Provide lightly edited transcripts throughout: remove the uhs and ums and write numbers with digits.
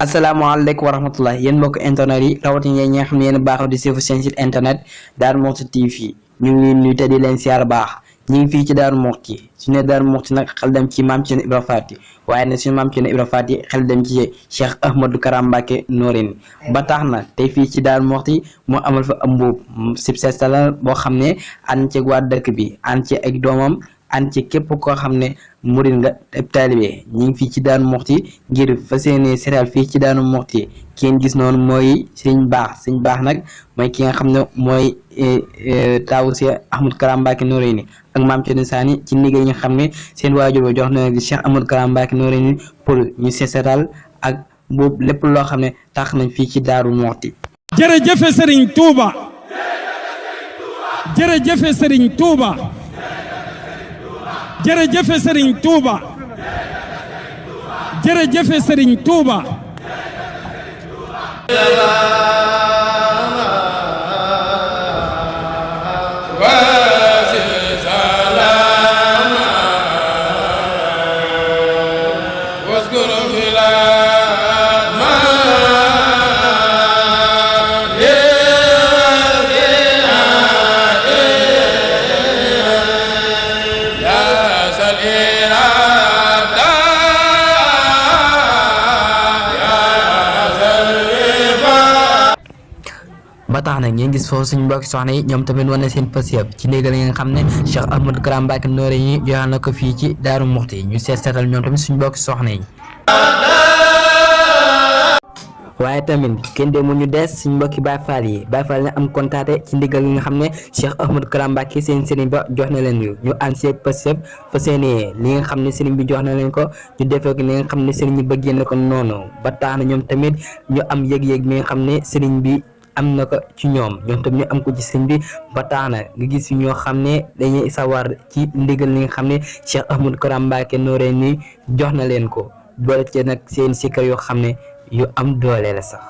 asalaamaaleykum wa rahmatullah yéen mbokk internet yi rawatina ñi nga xam ne yéen baaxoo di suivre seen site internet Darou Mouhty TV ñu ngi leen nuyu te di leen siyaar baax ñu ngi fii ci Darou Mouhty su ne Darou Mouhty nag xel dem ci maam Chétt Ibra Faty waaye nag suñu maam Chétt Ibra Faty xel dem ci Chiekh Ahmadou Mbacke noreyni ba tax na tey fii ci Darou Mouhty moo amal fa am mbuub sib seetal boo xam ne ànd ceeg waa dëkk bi ànd ci ak doomam ànd ci képp koo xam ne murid nga ab taalibe ñu ngi fii ci Darou Mouhty ngir fas yéene seetal fii ci Darou Mouhty ki gis noonu mooy sëñ baax nag mooy ki nga xam ne mooy taawu Chiekh Ahmadou Mbacke noreyni ak maam Chétt Saani ci liggéey yi nga xam ne seen waajur ba jox na di Chiekh Ahmadou Mbacke noreyni pour ñu seetal ak boobu lépp loo xam ne tax nañ fii ci Darou Mouhty. jërëjëf Serigne Touba jërëjëf Serigne Touba jërëjëf Serigne Touba jërëjëf Serigne Touba ba tax nag ngeen gis foofu suñu mbokki soxna yi ñoom tamit wane seen pësiyëb ci ndigal yi nga xam ne Chiekh Ahmadou Mbacke noreyni joxe na ko fii ci Darou Mouhty ñu seetal ñoom tamit suñu mbokki soxna yi waaye tamit kenn de mu ñu des suñu mbokki Baye Fall yi Baye Fall na am kontaate ci ndigal yi nga xam ne Chiekh Ahmadou Mbacke seen sëriñ ba jox na leen ñu ànd see pësiyëb fa seeni li nga xam ne sëriñ bi jox na leen ko ñu defee ko li nga xam ne sëriñ bi bëggee na ko noonu ba tax na ñoom tamit ñu am yëg-yëg mi nga xam ne sëriñ bi am na ko ci ñoom tam ñu am ko ci sëñ bi ba tax na nga gis fi ñoo xam ne dañuy sawar ci ndigal li nga xam ne Chiekh Ahmadou Mbacke noreyni jox na leen ko boole ci nag seen sikkar yoo xam ne yu am doole la sax.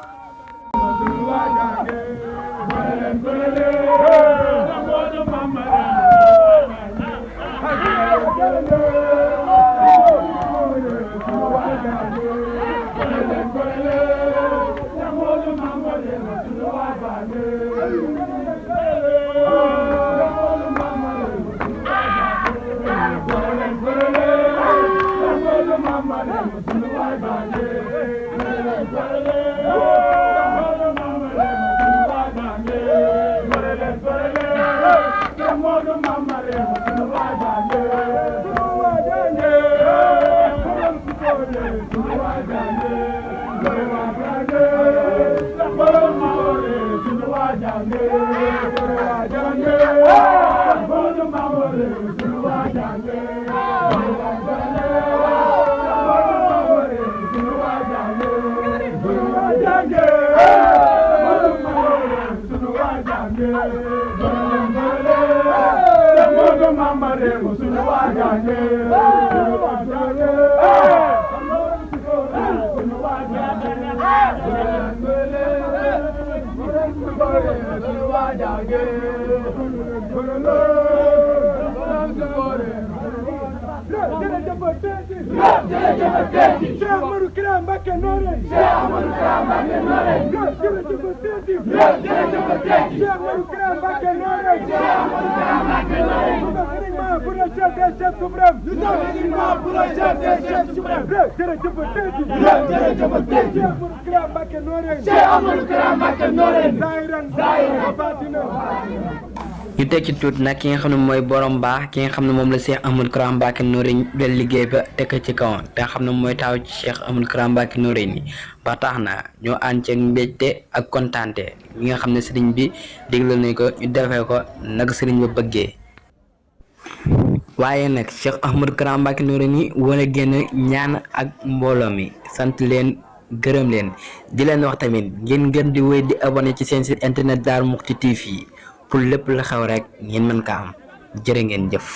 ñu teg ci tuuti nag ki nga xam ne mooy borom baax ki nga xam ne moom la Chiekh Ahmadou Mbacke noreyni del liggéey ba teg ci kawam te nga xam ne mooy taaw ci Chiekh Ahmadou Mbacke noreyni ba tax na ñoo ànd ceeg mbégte ak kontaante ñi nga xam ne sëriñ bi digle nañ ko ñu defee ko nag sëriñ ba bëggee waaye nag Chiekh Ahmadou Mbacke noreyni wane génn ñaan ak mbooloo mi sant leen gërëm leen di leen wax tamit ngeen gën di wéy di abonné ci seen site internet Darou Mouhty TV pour lépp la xew rek ngeen mën ka am jërë ngeen jëf